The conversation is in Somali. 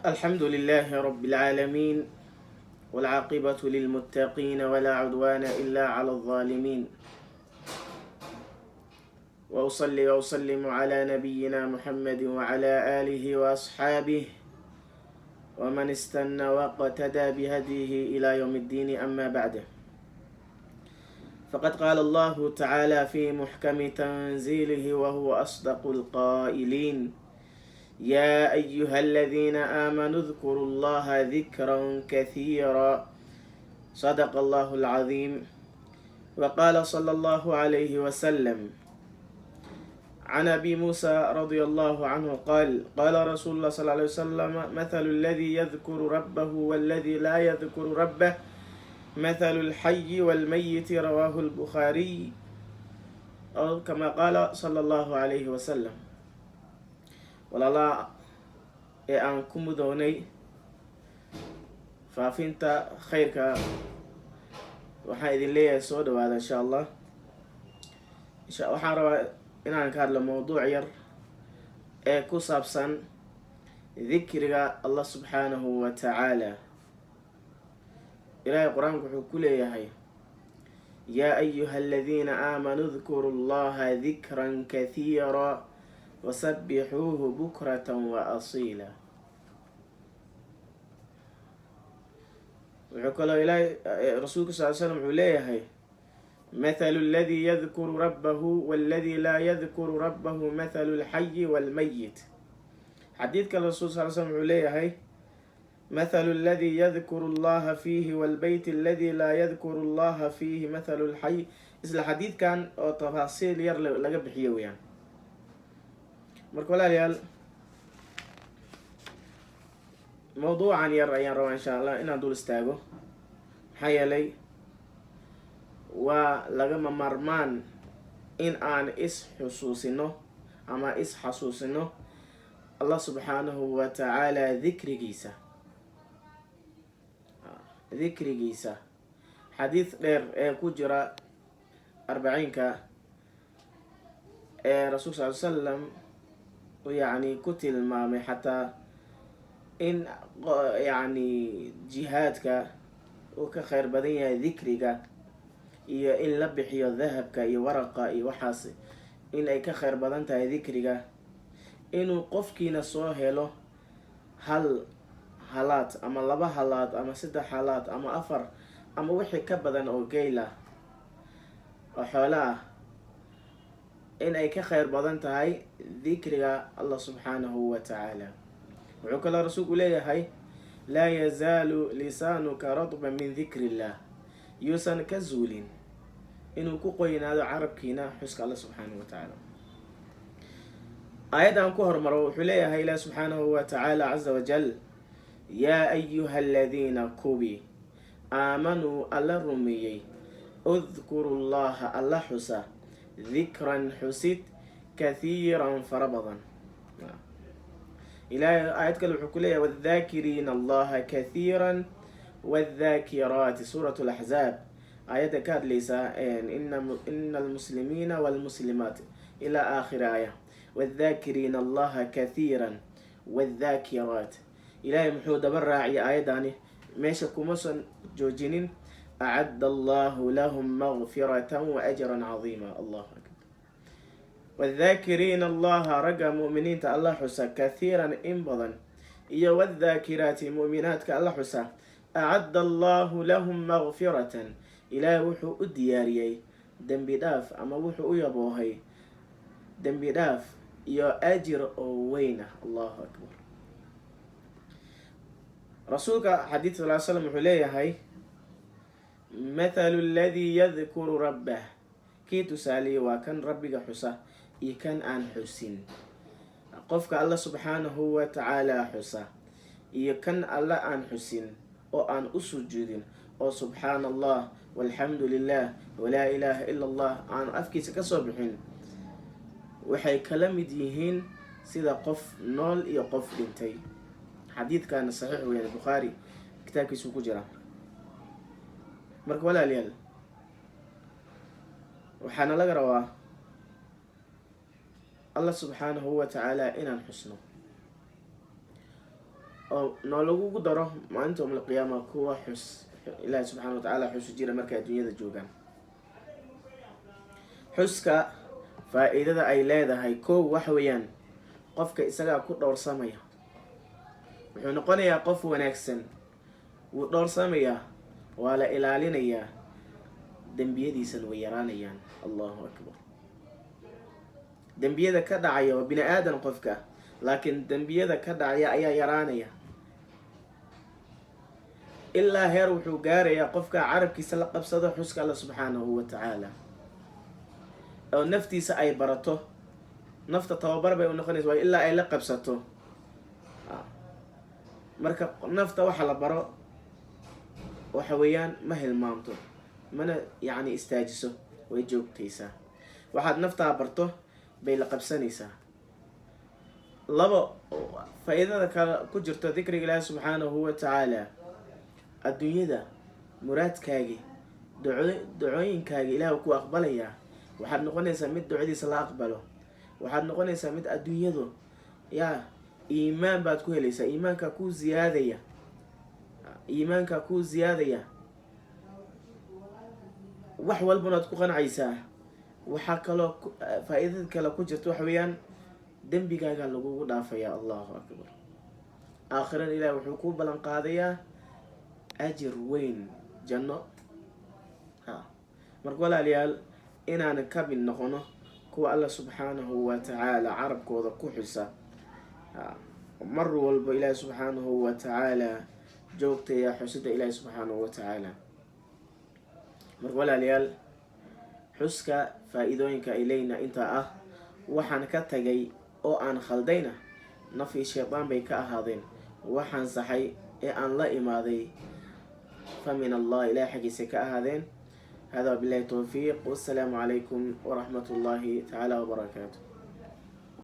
الحمد لله رب العالمين، والعاقبة للمتقين، ولا عدوان إلا على الظالمين، وأصلي وأسلم على نبينا محمد وعلى آله وأصحابه ومن استنى واقتدى بهديه إلى يوم الدين. أما بعد، فقد قال الله تعالى في محكم تنزيله وهو أصدق القائلين: يا أيها الذين آمنوا اذكروا الله ذكرا كثيرا. صدق الله العظيم. وقال صلى الله عليه وسلم عن أبي موسى رضي الله عنه قال: قال رسول الله صلى الله عليه وسلم: مثل الذي يذكر ربه والذي لا يذكر ربه مثل الحي والميت. رواه البخاري، أو كما قال صلى الله عليه وسلم. Walaalaha ee aan ku mudownay faafinta khayrka, waxaan idin leeyahay soo dhawaada, insha Allah. Waxaan rabaa inaan ka hadlo mowduuc yar ee ku saabsan dikriga Allah subxaanahu wa tacaala. Ilaahay Qur-aanku wuxuu ku leeyahay: يا أيها الذين آمنوا اذكروا الله ذكرا كثيرا وسبحوه بكرة وأصيلا. Wuxuu kaloo Ilaahay, Rasuulku sal l slam, wuxuu leeyahay: مثل الذي يذكر ربه والذي لا يذكر ربه مثل الحي والميت. Xadiid kale Rasul sal slam wuxuu leeyahay: مثل الذي يذكر الله فيه والبيت الذي لا يذكر الله فيه مثل الحي. Isla xadiidkan oo tafaasiil yar laga bixiyo weyaan. Marka walaalayaal, mawduucan yar ayaan rabaa, insha Allah, inaan dul istaago, maxaa yeelay waa lagama maarmaan in aan is xusuusino ama is xasuusino Allah subxaanahu wa tacaala dikrigiisa. Xadiid dheer ee ku jira arbaciinka ee Rasuulka sal l salam yacni ku tilmaamay xataa in yacni jihaadka uu ka kheyr badan yahay dikriga, iyo in la bixiyo dahabka iyo waraqa iyo waxaas in ay ka kheyr badan tahay dikriga, inuu qofkiina soo helo hal halaad ama laba halaad ama saddex halaad ama afar ama wixii ka badan oo geyl ah oo xoolo ah, in ay ka kheyr badan tahay dikriga Allah subxaanahu wa tacaala. Wuxuu kaloo Rasuulku leeyahay: لا يزال لسانك رطبا من ذكر الله. Yuusan ka zuulin inuu ku qoynaado carabkiina xuska Alla subxaanahu wa tacaala. Aayaddan ku hormaro, wuxuu leeyahay Ilaah subxaanahu wa tacaala caza wajal: يا أيها الذين, kuwii آمنوا, Alla rumeeyey, اذكروا الله, Alla xusa, ذكرا, xusid, كثيرا, fara badan. Ilahay aayad kale wuxuu ku leeyahay: والذاكرين الله كثيرا والذاكرات, suurat Laxzaab, aayadda ka hadlaysa إن المسلمين والمسلمات إلى آخر آية. والذاكرين الله كثيرا والذاكرات. Ilahay muxuu daba raaciyay aayaddaani? Meesha kumasan joojinin. أعد الله لهم مغفرة وأجرا عظيما. الله أكبر. والذاكرين الله, ragga mu'miniinta Alla xusa, كثيرا, in badan, iyo والذاكرات, mu'minaadka Alla xusa, أعد الله لهم مغفرة, Ilaahay wuxuu u diyaariyey dembi dhaaf, ama wuxuu u yaboohay dembi dhaaf iyo ajir oo weyn ah. Allahu akbar. Rasuulka xadiid sal slam wuxuu leeyahay: مثل الذي يذكر ربه, kii tusaaliye waa kan Rabbiga xusa iyo kan aan xusin. Qofka Alla subxaanahu wa tacaala xusa iyo kan Alla aan xusin oo aan u sujuudin, oo subxaana Allah walxamdu lilah walaa ilaaha ila Allah aan afkiisa kasoo bixin, waxay kala mid yihiin sida qof nool iyo qof dhintay. Xadiidkana saxiix weyn, Bukhaari kitaabkiisuu ku jira. Marka walaalayaal, waxaana laga rabaa Allah subxaanahu wa tacaala inaan xusno. Oo noolagugu daro maalinta yowmalqiyaama kuwa xus Ilaahi subxana wa tacaala xusu jira markay adduunyada joogaan. Xuska faa-iidada ay leedahay, kow, waxa weeyaan qofka isagaa ku dhowrsamaya, wuxuu noqonayaa qof wanaagsan, wuu dhowrsamayaa, waa la ilaalinayaa, dembiyadiisana way yaraanayaan. Allahu akbar! Dembiyada ka dhacaya, waa bini aadan qofka, laakiin dembiyada ka dhacaya ayaa yaraanaya, ilaa heer wuxuu gaarayaa qofka carabkiisa la qabsado xuska Alla subxaanahu wa tacaala, oo naftiisa ay barato. Nafta tababar bay u noqonaysa, waa ilaa ay la qabsato. Marka nafta waxa la baro waxa weeyaan ma hilmaamto, mana yacni istaajiso, way joogtaysaa. Waxaad naftaa barto bay la qabsanaysaa. Labo, faa-iidada kale ku jirto dikriga Ilaahi subxaanahu wa tacaala, adduunyada muraadkaagi, ducooyinkaagi Ilaah ku aqbalayaa. Waxaad noqonaysaa mid ducadiisa la aqbalo. Waxaad noqonaysaa mid adduunyadu yaa iimaan baad ku helaysaa, iimaankaa kuu ziyaadaya, iimaankaa kuu ziyaadaya, wax walbana waad ku qancaysaa. Waxaa kaloo faa-iidada kale ku jirta waxa weeyaan dembigaagaa lagugu dhaafayaa. Allahu akbar! Aakhirana Ilaah wuxuu kuu ballan qaadayaa ajir weyn, janno. Ha, marka walaalayaal, inaan ka mid noqono kuwa Alla subxaanahu wa tacaala carabkooda ku xusa, ha, mar walba Ilaahi subxaanahu wa tacaala joogtaya xusida Ilaahi subxaanahu wa tacaala. Marka walaalayaal, xuska faa-iidooyinka ay leeyna intaa ah. Waxaan ka tagay oo aan khaldayna naf iyo shaydaan bay ka ahaadeen. Waxaan saxay ee aan la imaaday fa min Allah, Ilahay xaggiisay ka ahaadeen. Hada wabillahi towfiiq, wassalaamu calaykum waraxmat ullahi tacaala wabarakaatu.